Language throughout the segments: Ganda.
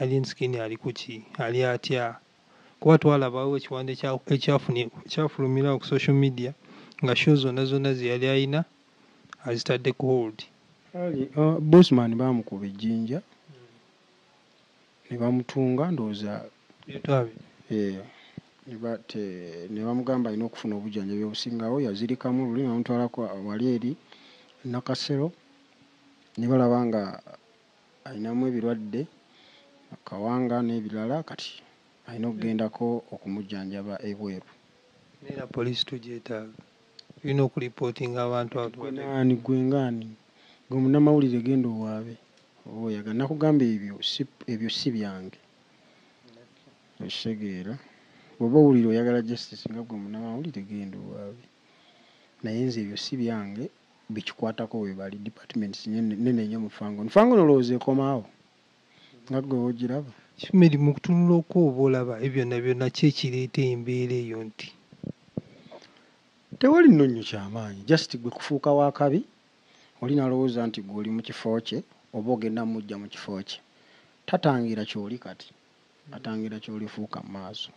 Alien Skin ali kuki, ali atya? Kuba twalabawo ekiwande ekyafulumirawo ku social media nga show zonna zonna ze yali alina azitadde ku hold. Bosman baamukuba ejjinja ne bamutunga, ndowooza ne bamugamba alina okufuna obujjanjabi obusingawo. Yazirikamu luli ne bamutwalako wali eri Nakasero ne balaba nga alinamu ebirwadde, kawanga n'ebirala, kati alina okugendako okumujjanjaba ebweru. Era poliisi tugyetaaga, tulina okulipootinga abantu abo. Gwe gwe ngaani gwe munnamawulire, genda owaabe oba oyagala. Nakugamba ebyo si byange, okitegeera? Bw'oba owulira oyagala justice nga gwe munnamawulire, genda owaabe, naye nze ebyo si byange. Bikikwatako we bali departments nene nnyo mu Fangone. Fangone olowooza ekomaawo nga gwe wogiraba? Kimeri, mu kutunula okwo oba olaba ebyo byonna byonna, ki ekireeta embeera eyo nti Tewali nno nnyo kyamaanyi, just gwe kufuuka wakabi. Oli nalowooza nti gwe oli mu kifo kye oba ogenda mujja mu kifo kye. Tatangira kyoli kati, atangira kyolifuuka mu maaso,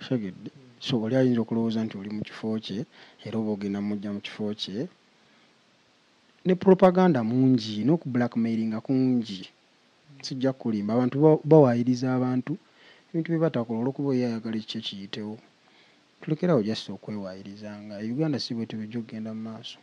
otegedde? So oli ayinza okulowooza nti oli mu kifo kye era oba ogenda mujja mu kifo kye. Ne propaganda mungi n'okublackmailinga kungi, sijja kulimba. Abantu bawaayiriza abantu ebintu bye batakola olwokuba oyo ayagala ekikye kiyitewo. Tulekerawo just okwewaayirizanga. Uganda si bwetyo bwejja okugenda mu maaso.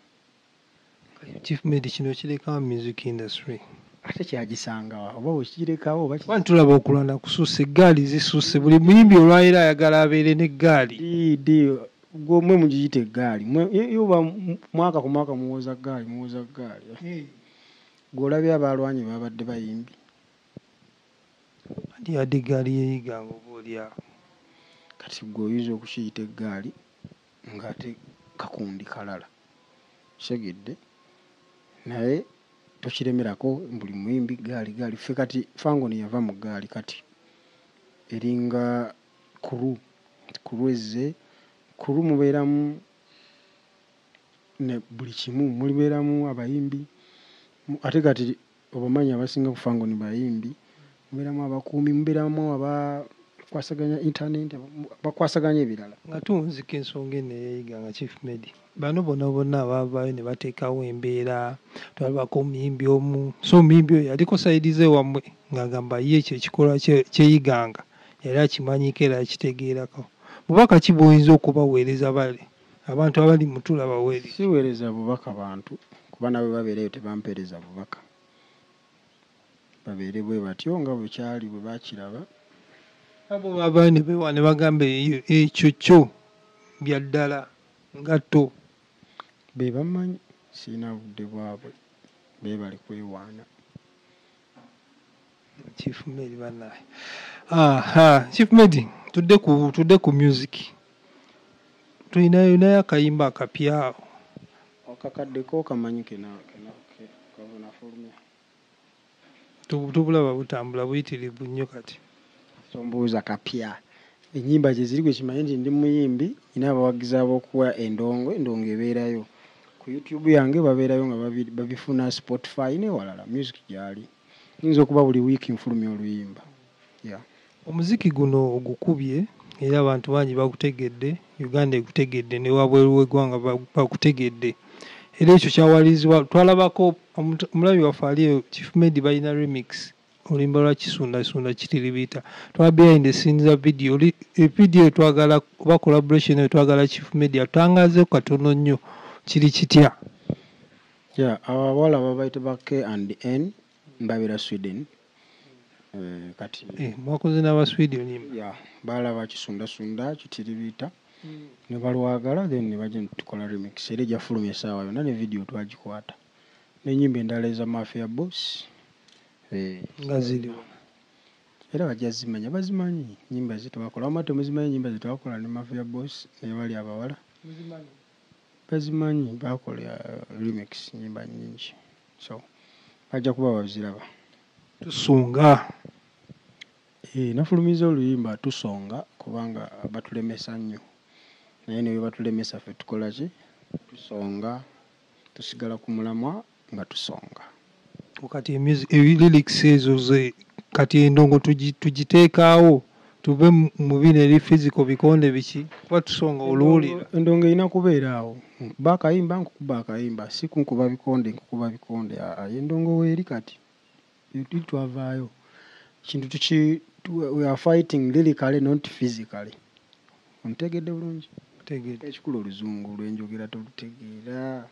Chief Medi, kino kirekawo music industry? Ate kyagisangawa oba wekirekawo oba? Kuba ntulaba okulwana kususse, eggaali zisusse, buli muyimbi olwaleero ayagala abeere n'eggaali. Di gwe mugiyita eggaali oba mwaka ku mwaka muwoza ggaali, muwoza ggaali. Gwe olabye abalwanyi babadde bayimbi? Anti yadde eggaali yeyiganga oba oli awo. Kati gwe oyinza okukiyita eggaali ng'ate kakundi kalala, kitegedde? Naye tokiremerako buli muyimbi gaali gaali. Ffe kati Fangone yava mu ggaali, kati eringa crew. Crew ezze, crew mubeeramu ne buli kimu, mubeeramu abayimbi, ate kati obamanyi abasinga ku Fangone bayimbi, mubeeramu abakuumi, mubeeramu abakwasaganya internet, bakwasaganya ebirala. Nga tuwunzika ensonga eno eyeyiganga, Chief Medi, bano bonna bonna abaavaayo ne bateekawo embeera, twalabako omuyimbi omu, so omuyimbi oyo yaliko side ze wammwe ng'agamba ye ekyo ekikolwa kyeyiganga yali akimanyiko era akitegeerako. Bubaka ki bw'oyinza okubaweereza bali abantu abali mutulaba weeri? Siweereza bubaka bantu, kuba nabo babeereyo tebampeereza bubaka. Babeere bwe batyo nga bwe kyali bwe bakiraba. Abo bavaayo ne beewa ne bagamba ekyo kyo bya ddala ngatto. Be bamanyi, sirina budde bwabwe, beebale kwewaana. Chief Medi, bannaye. Aha, Chief Medi, tudde ku music. Tulinayo nayo akayimba akapya? Akakaddeko kamanyi kena kavunafulumya. Tubulaba butambula buyitirivu nnyo kati. Sombuuza kapya, ennyimba gye ziri. Gwe kimanyi nti ndi muyimbi, nina abawagizi ab'okuwa endongo. Endongo ebeerayo ku YouTube yange, babeerayo nga babifuna Spotify newalala. Music gyali, nyinza okuba buli wiiki nfulumya oluyimba, yeah. Omuziki guno ogukubye era abantu bangi bagutegedde, Uganda egutegedde, ne wabweru w'eggwanga bagutegedde. Era ekyo kyawalirizibwa twalabako omulabi waffe ali eyo, Chief Medi balina remix oluyimba lwa Kisundasunda Kitiribita. Twa behind the scenes za video, video twagala oba collaboration eyo, twagala Chief Medi atangaazeeko katono nnyo, kiri kitya? Yeah, abo abawala babayita ba K and N, mbabeera Sweden. Kati Mwakoze n'Abaswidi oluyimba? Yeah, balaba Kisundasunda Kitiribita ne balwagala, then ne bajja netukola remix era ejja fulumya essaawa yonna. Ne video twagikwata n'ennyimba endala eza Mafia Boss. Nga ziriwo? Era bajja zimanya, bazimanyi nyimba zetwakola. Wamma temuzimanyi enyimba zetwakola ne Mafia Boss ne bali abawala? Bazimanyi, bakola remix nyimba nyingi, so bajja kuba baziraba. Tusonga. Nafulumiza oluyimba Tusonga kubanga batulemesa nnyo, naye ne bwe batulemesa ffe tukola ki? Tusonga, tusigala ku mulamwa nga tusonga. Kati lyrics ezo ze Kati endongo tugiteekaawo tuve mu bino eri physical bikonde biki kuba tusonga oluwulira. Endongo erina kubeera awo. Nkuba akayimba nkukuba akayimba, si kunkuba bikonde nkukuba bikonde. Aa endongo weeri kati. Eri twavaayo. Kintu tuki we are fighting lyrically not physically. Ontegedde bulungi? Ntegedde. Ekikulu oluzungu lwenjogera tolutegeera.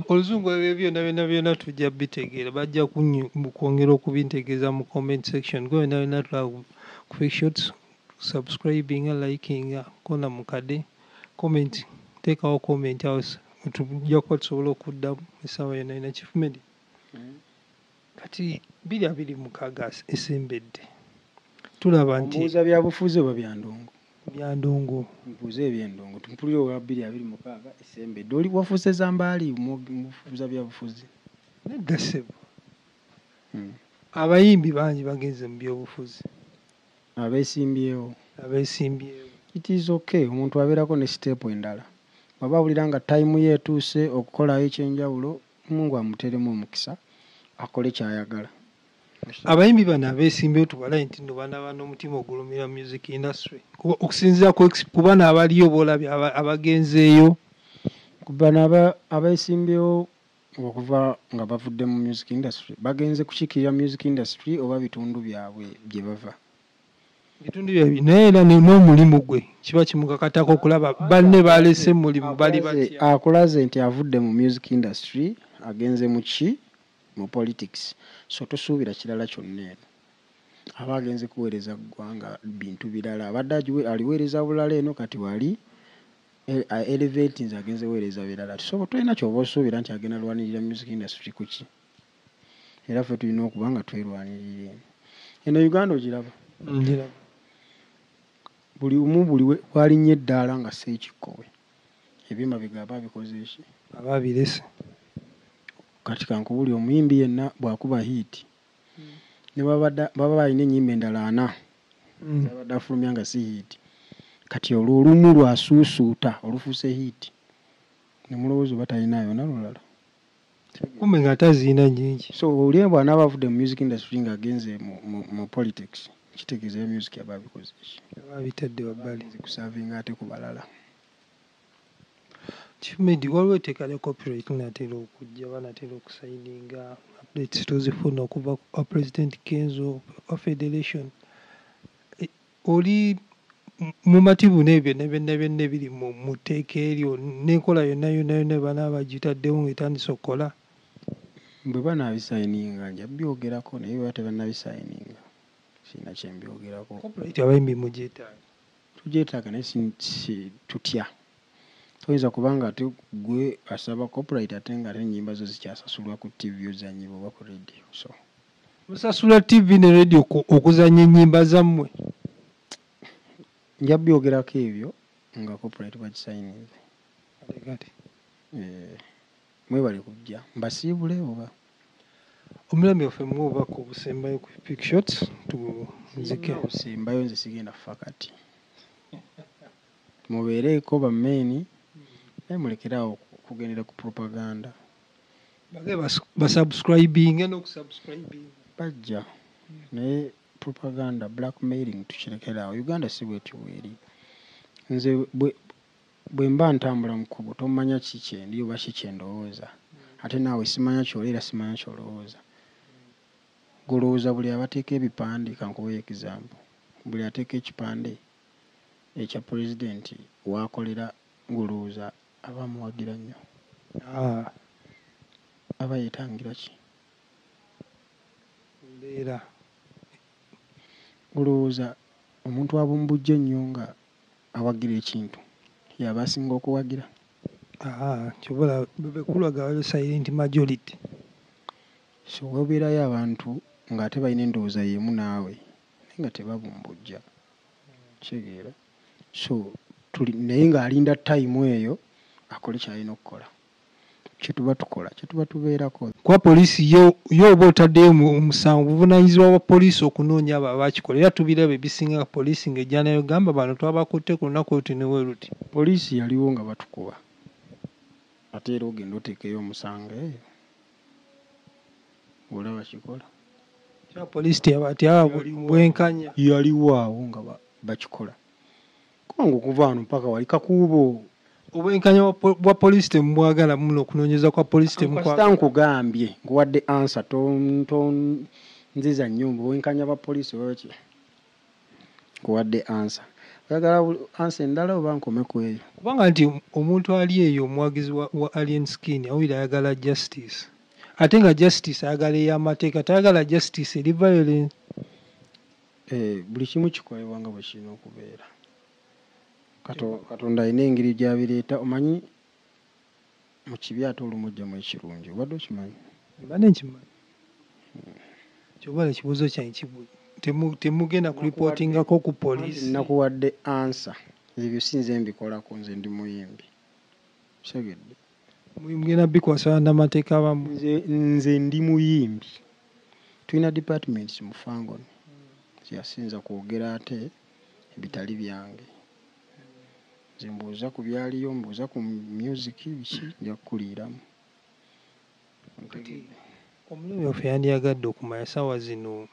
Oluzungu ebyo byonna byonna byonna tujja bitegeera, bajja kwongera okubintegeeza mu comment section. Gwe byonna byonna tulaba ku Quick Shots, subscribinga, likinga, kona mukade, comment, teekawo comment awo tujja kuba tusobola okuddamu essaawa yonna yonna. Chief Meddie, kati 2026 esembedde, tulaba nti Ombuuza byabufuzi oba bya ndongo? Bya ndongo. Mbuuza eby'endongo. Tumpulire owa 2026 esembedde. Oli wafuuse zambaali mufuuza byabufuzi. Nedda ssebo. Abayimbi bangi bagenze mu byobufuzi. Abeesimbyewo. Abeesimbyewo. It is okay. Omuntu abeerako ne step endala. Bw'aba awulira nga time ye etuuse okukolayo ekyenjawulo, Mungu amuteeremu omukisa akole ky'ayagala. Abayimbi bano abeesimbyewo tubalabe nti nno banaaba n'omutima ogulumira music industry. Okusinziira ku bano abaliyo b'olabye abagenzeeyo. Ku bano abeesimbyewo okuva nga bavudde mu music industry, bagenze kukiikirira music industry oba bitundu byabwe gye bava? Bitundu byabwe, naye era n'omulimu gwe kiba kimukakatako okulaba banne balese mulimu bali batya. Akulaze nti avudde mu music industry agenze mu ki? Mu politics. So tosuubira kirala kyonna eno. Aba agenze kuweereza ggwanga bintu birala. Abadde aliweereza bulala eno kati wali elevatinze agenze weereza birala. So tolina ky'oba osuubira nti agenda lwanirira music industry ku ki. Era ffe tulina okuba nga twerwanirira eno. Eno Uganda ogiraba? Ngiraba. Buli omu buli walinnya eddaala nga si ekikkowe. Ebyemabega aba abikoze ki? Aba abirese. Kati kankubuulire, omuyimbi yenna bw'akuba hit ne baba balina ennyimba endala ana zabadde afulumya nga si hit. Kati olwo olumu lwasuusuuta olufuuse hit ne mulowooza oba talinaayo na lulala. Kumbe nga taziina nnyingi. So oli bw'anaaba avudde mu music industry ng'agenze mu politics, kitegeeza ebya music aba abikoze ki? Aba abitadde wabbali. Agenze kuservinga ate ku balala. Chief Meddie, waliwo etteeka lya copyright linaatera okujja, banaatera okusayininga, updates tozifuna okuva ku President Kenzo wa Federation. Oli mumativu n'ebyo byonna byonna byonna ebiri mu tteeka eryo n'enkola yonna yonna yonna banaaba bagitaddewo ng'etandise okukola? Bwe banaabisayininga nja byogerako, naye bwe baba tebannabisayininga sirina kye mbyogerako. Copyright abayimbi mugyetaaga? Tugyetaaga naye si tutya. Toyinza kubanga ate gwe asaba copyright ate nga ate ennyimba zo zikyasasulwa ku TV ozannyibwa oba ku radio. So musasula TV ne radio okuzannya ennyimba zammwe? Nja byogerako ebyo nga copyright bagisayininze. Kati. Mwebale kujja. Mbasiibule oba? Omulami waffe muwe obubaka obusembayo ku Quick Shots tuzike. Obusembayo nze sigenda kufa kati. Mubeereeko bammeeni naye mulekere awo okugendera ku propaganda. Bage basubscribinge n'okusubscribinga. Bajja naye propaganda, blackmailing tukirekere awo. Uganda si bwetyo bweri. Nze bwe mba ntambula mu kkubo tomanya ki kyendi oba ki kye ndowooza. Ate naawe simanya ky'oli era simanya ky'olowooza. Ggwe buli abateeka ebipande, kankuwe example. Buli ateeka ekipande ekya pulezidenti w'akolera ng'olowooza aba amuwagira nnyo. Aba yeetangira ki? Mbeera. Olowooza omuntu abumbujja ennyo nga awagira ekintu y'aba asinga okuwagira? Ky'ova olaba Bebe Cool agamba silent majority. So wabeerayo abantu ng'ate balina endowooza y'emu naawe naye nga tebabumbujja. Kitegeera? So tuli naye ng'alinda time eyo akole ky'alina okukola. Kye tuba tukola, kye tuba tubeerako. Kuba poliisi yo oba otaddeyo omusango buvunaanyizibwa bwa poliisi okunoonya abo abakikola, era tubiraba ebisinga poliisi ng'ejja n'egamba bano twabakutte ku lunaku luti ne bwe luti. Poliisi yaliwo nga batukuba ate era ogenda oteekeyo omusango eyo ng'olaba kikola. Poliisi teyaba bwenkanya. Yaliwo awo nga bakikola, kubanga okuva wano mpaka wali kakuubo. Obwenkanya bwa poliisi temubwagala muno, okunoonyereza kwa poliisi temukwagala. Nkugambye, nkuwadde answer, tonziza nnyo bwenkanya bwa poliisi oba ki. Nkuwadde answer. Oyagala answer endala oba nkome ku eyo? Kubanga nti omuntu ali eyo omuwagizi wa Alien Skin awulira ayagala justice, ate nga justice ayagala ey'amateeka, tayagala justice eri violence. Buli kimu kikolebwa nga bwe kirina okubeera. Katonda alina engeri gy'abireeta. Omanyi mu kibi ate olumu ojjamu ekirungi, obadde okimanyi? Mbadde nkimanyi. Ky'oba ekibuuzo kyange temugenda kuripootingako ku poliisi? Nakuwadde answer. Ebyo si nze mbikolako, nze ndi muyimbi. Okitegedde? Mugenda bikwasa bannamateeka bammwe? Nze ndi muyimbi. Tulina departments mu Fangone. Siyinza kwogera ate ebitali byange. Nze mbuuza ku byaliyo, mbuuza ku music biki, nja kukuliiramu. Omulabi waffe yandiyagadde okumanya ssaawa zino.